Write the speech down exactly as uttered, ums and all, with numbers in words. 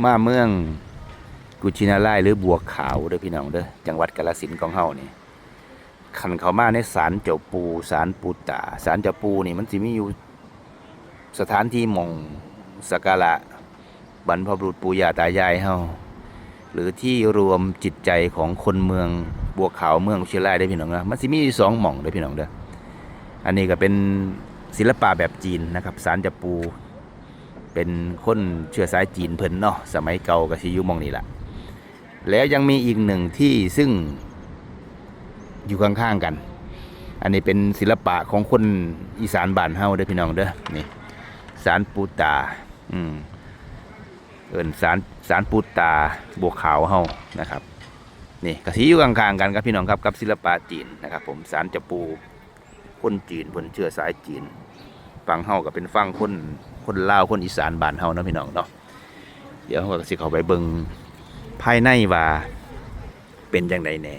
มาเมืองกุชินารายหรือบัวขาวเด้อพี่น้องเด้อ จังหวัดกาฬสินธุ์ของเฮานี่ คันเข้ามาในศาลเจ้าปู่ ศาลปู่ตา ศาลเจ้าปู่นี่มันสิมีอยู่สถานที่หม่องสักการะบรรพบุรุษปู่ย่าตายายเฮา หรือที่รวมจิตใจของคนเมืองบัวขาว เมืองกุชินารายเด้อพี่น้องนะ มันสิมีอยู่สองหม่องเด้อพี่น้องเด้อ อันนี้ก็เป็นศิลปะแบบจีนนะครับ ศาลเจ้าปู่ เป็นคนเชื้อสายจีนเพิ่นเนาะ สมัยเก่าก็สิอยู่หม่องนี้ล่ะ แล้วยังมีอีกหนึ่งที่ซึ่งอยู่ข้างๆกัน อันนี้เป็นศิลปะของคนอีสานบ้านเฮาเด้อพี่น้องเด้อ นี่ ศาลปู่ตา อืม เอิ้นศาล ศาลปู่ตาบัวขาวเฮานะครับ นี่ก็สิอยู่ข้างๆกันครับพี่น้องครับ กับศิลปะจีนนะครับผม ศาลเจ้าปู่ คนจีนเพิ่นเชื้อสายจีน ฝั่งเฮาก็เป็นฝั่งคน คนลาว คนอีสานบ้านเฮาเนาะพี่น้องเนาะ เดี๋ยวเฮาก็สิเข้าไปเบิ่งภายในว่าเป็นจั่งใดแหน่